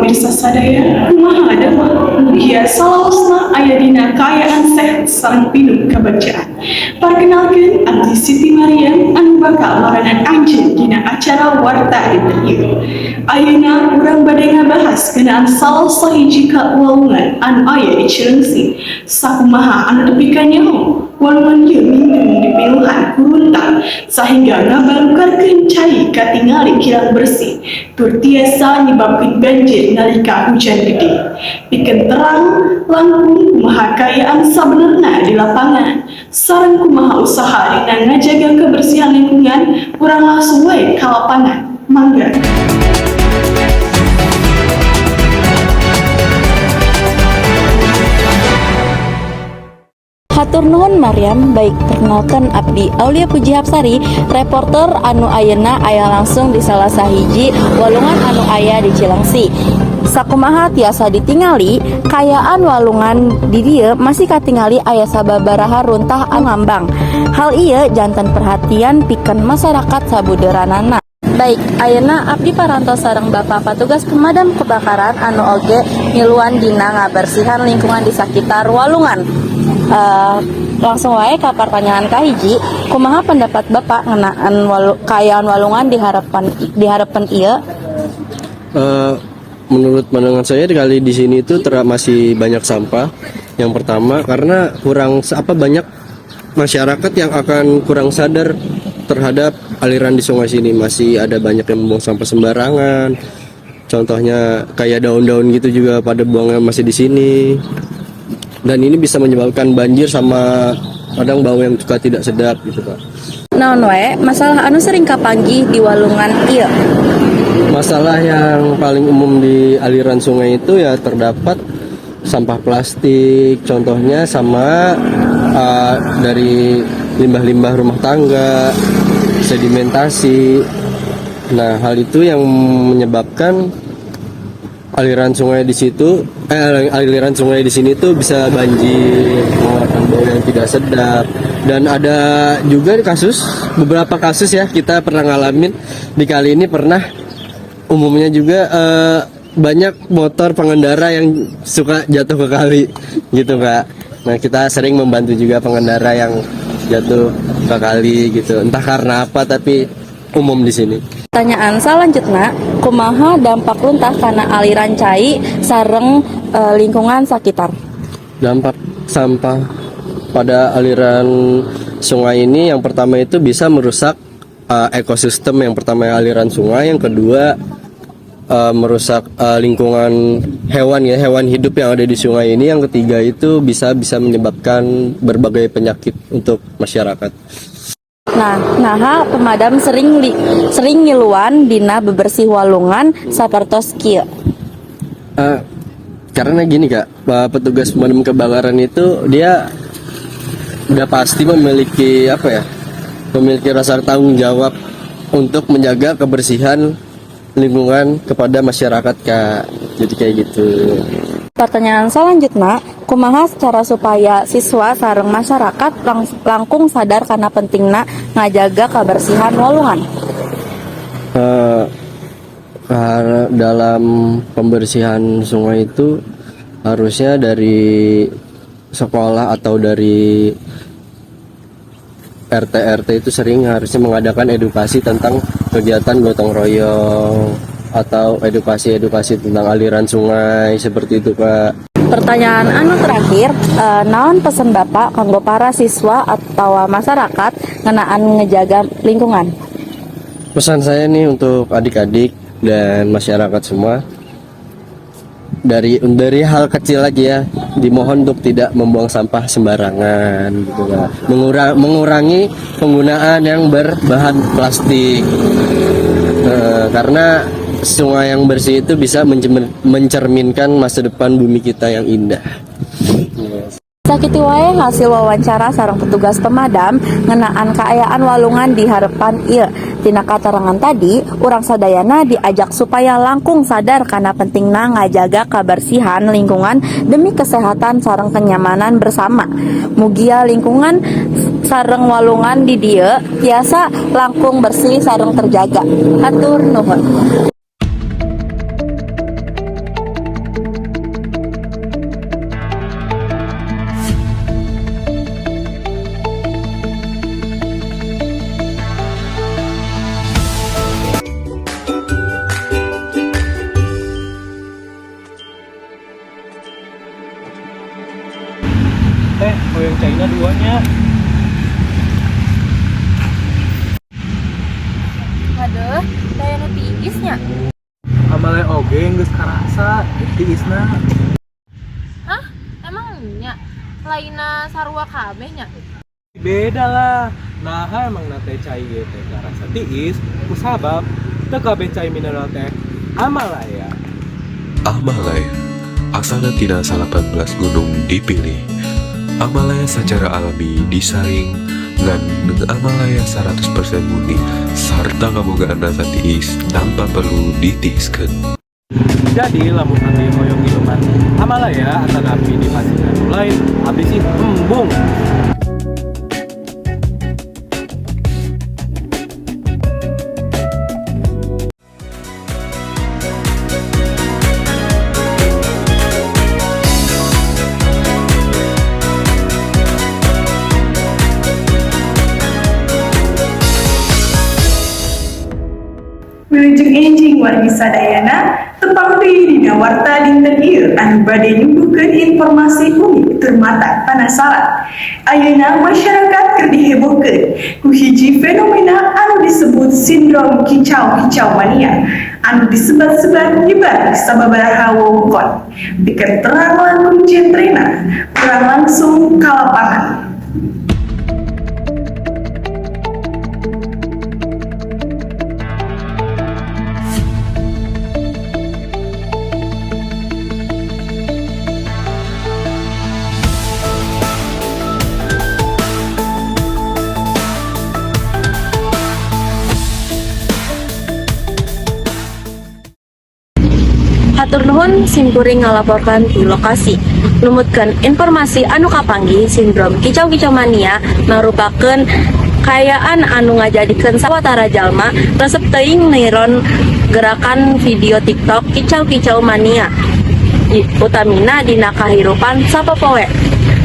Pamirsa sadaya, kumaha damang? Mugia salawasna aya dina kaayaan sehat sareng pinuh kebagjaan. Perkenalkeun, abdi Siti Mariam anu bakal maranan anjeun dina acara Warta Dinten ieu. Ayeuna urang bade ngabahas ngeunaan salah sahiji ka walungan anu aya di Cileungsi. Sakumaha anu tepi ka nyaho, walungan ieu mindeng dipinuhan ku runtah sahingga ngabalukarkeun cai katingali kirang bersih tur tiasa nyebabkeun banjir nalika hujan gede. Pikeun terang langkung kumaha kaayaan sabenerna di lapangan sareng kumaha usaha dina ngajaga kebersihan lingkungan, urang langsung wae ka lapangan. Mangga. Hatur nuhun, Maryam. Baik, perkenalkan, abdi Aulia Puji Hapsari, reporter anu ayeuna aya langsung di salah sahiji walungan anu aya di Cileungsi. Sakumaha tiasa ditingali, kaayaan walungan di dieu masih katingali aya sababaraha runtah anu ngambang. Hal ieu janten perhatian pikeun masyarakat sabudeureunana. Baik, ayeuna abdi parantos sareng Bapak patugas pemadam kebakaran anu oge ngiluan dina ngabersihan lingkungan di sakitar walungan. Langsung wae ka pertanyaan kahiji, kumaha pendapat Bapak ngeunaan kaayaan walungan di hareupeun ieu? Menurut pandangan saya, kali di sini itu masih banyak sampah. Yang pertama karena kurang apa, banyak masyarakat yang akan kurang sadar terhadap aliran di sungai sini, masih ada banyak yang membuang sampah sembarangan. Contohnya kayak daun-daun gitu juga pada buangnya masih di sini. Dan ini bisa menyebabkan banjir sama kadang bau yang juga tidak sedap gitu, Pak. Naon wae masalah anu sering kapanggih di walungan ieu? Masalah yang paling umum di aliran sungai itu ya terdapat sampah plastik, contohnya sama dari limbah-limbah rumah tangga, sedimentasi. Nah, hal itu yang menyebabkan aliran sungai di situ, eh, aliran sungai di sini tuh bisa banjir, mengeluarkan bau yang tidak sedap. Dan ada juga kasus, beberapa kasus ya, kita pernah ngalamin di kali ini, pernah umumnya juga banyak motor pengendara yang suka jatuh ke kali gitu, Kak. Nah, kita sering membantu juga pengendara yang jatuh ke kali gitu. Entah karena apa, tapi umum di sini. Pertanyaan selanjutnya, kumaha dampak runtah kana aliran cai sareng lingkungan sekitar? Dampak sampah pada aliran sungai ini yang pertama itu bisa merusak ekosistem, yang pertama aliran sungai, yang kedua merusak lingkungan hewan ya, hewan hidup yang ada di sungai ini, yang ketiga itu bisa bisa menyebabkan berbagai penyakit untuk masyarakat. Nah, naha pemadam sering ngiluan dina bebersih walungan sapertos kieu? Karena gini, Kak, petugas pemadam kebakaran itu dia udah pasti memiliki apa ya, memiliki rasa tanggung jawab untuk menjaga kebersihan lingkungan kepada masyarakat, Kak. Jadi kayak gitu. Pertanyaan selanjutnya, kumaha cara supaya siswa sareng masyarakat langkung sadar kana pentingna ngajaga kebersihan walungan? Karena dalam pembersihan sungai itu harusnya dari sekolah atau dari RT RT itu sering harusnya mengadakan edukasi tentang kegiatan gotong royong atau edukasi-edukasi tentang aliran sungai seperti itu, Kak. Pertanyaan anu terakhir, naon pesan Bapak kanggo para siswa atau masyarakat ngeunaan ngejaga lingkungan? Pesan saya nih untuk adik-adik dan masyarakat semua, dari hal kecil lagi ya, dimohon untuk tidak membuang sampah sembarangan gitu, Kak. Mengurangi penggunaan yang berbahan plastik. Karena sungai yang bersih itu bisa mencerminkan masa depan bumi kita yang indah. Sakitu wae hasil wawancara sareng petugas pemadam ngeunaan kaayaan walungan di hareupan ieu. Tina katerangan tadi, urang sadayana diajak supaya langkung sadar kana pentingna ngajaga kabersihan lingkungan demi kesehatan sareng kenyamanan bersama. Mugia lingkungan sareng walungan di dieu tiasa langkung bersih sareng terjaga. Hatur nuhun. Teh, hoyong caina dua nya. Aduh, daya nu tiis nya. Amalaya oge geus karasa tiisna. Hah? Emang nya? Lainna sarua kabeh nya? Beda lah. Nah, emang teh cai ieu teh karasa tiis kusabab teu kabeh cai mineral teh Amalaya. Amalaya, asalna tina 18 gunung dipilih. Amalaya secara alami disaring ngan Amalaya 100% murni sarta ngabogaan rasa tiis tanpa perlu ditiiskeun. Jadi lamun abdi hoyong minuman Amalaya atanapi di pasien anu lain, abdi sih embung. Wilujeng enjing wargi sadayana, tepang deui dina Warta dinten ieu anu bade nyuguhkeun informasi unik tur matak panasaran. Ayeuna masyarakat keur dihebohkeun ku hiji fenomena anu disebut sindrom kicau-kicau mania anu disebat-sebat nyebar sababaraha wewengkon. Pikeun terang langkung jentrena, urang langsung ka lapangan. Hatur nuhun, simkuring ngalaporkan di lokasi. Numutkeun informasi anu kapanggih, sindrom kicau-kicau mania merupakan kaayaan anu ngajadikeun sawatara jalma resep teuing niron gerakan video TikTok kicau-kicau mania. Utamina dina kahirupan sapopoe.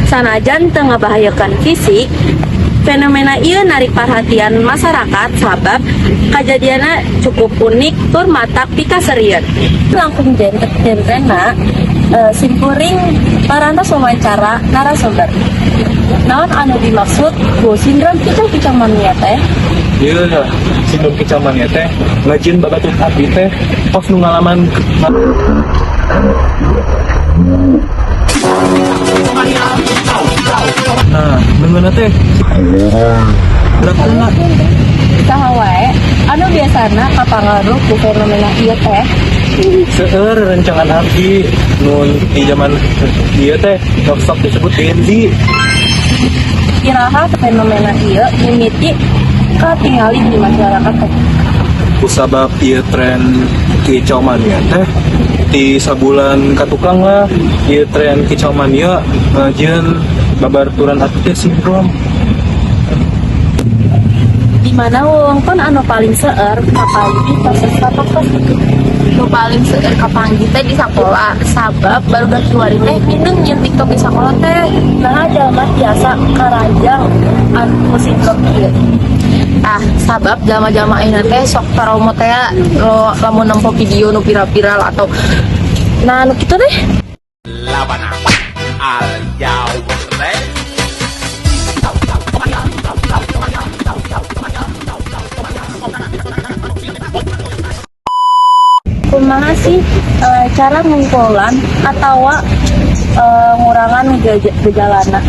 Sanajan teu ngabahayakeun fisik, fenomena ieu narik perhatian masyarakat sabab kajadianna cukup unik tur matak pikaseurieun. Langkung jentrena, simkuring parantos wawancara narasumber. Naon anu dimaksud ku sindrom kicau-kicau mania teh? Iya, sindrom kicau mania teh ngajieun babatur abdi teh kos nu ngalaman. Nah, ngeungeunna teh berapa lah? Saha wae anu biasana kapangaruh ku fenomena ieu teh? Seueur rencangan abdi nu di zaman ieu teh sok disebut Gen Z. Iraha fenomena ieu mimiti katingali di masyarakat teh? Kusabab ieu tren kicau mania teh di sabulan katukang lah ieu tren kicau mania ngajieun babaturan abdi teh sindrom. Di mana wewengkon anu paling seueur kapanggih peserta TikTok? Nu paling seueur kapanggih teh di sakola, sabab barudak kiwari teh mindeng nyieun TikTok di sakola teh. Naha jalma tiasa karanjang anu sindrom ieu? Ah, sabab jalma-jalma ayeuna teh sok trauma teh lo lamun nempo video nu viral-viral atau nah nu kitu deh. Labana al Yaurre. Kumaha sih cara ngungkulan atau ngurangan gejalana?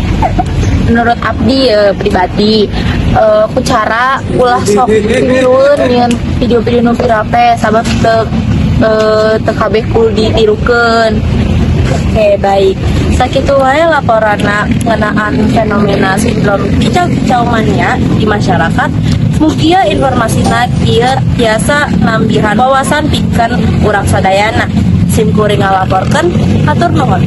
Menurut abdi ya, pribadi, ku cara ulah sok tirueun nyieun video-video nu viral teh, sabab teu kabeh kudu ditirukeun. Oke, baik. Sakitu wae laporanna ngeunaan fenomena sindrom kicau-kicau mania di masyarakat. Mugia informasina ieu tiasa nambihan wawasan pikeun urang sadayana. Sim kuring ngalaporkeun, hatur nuhun.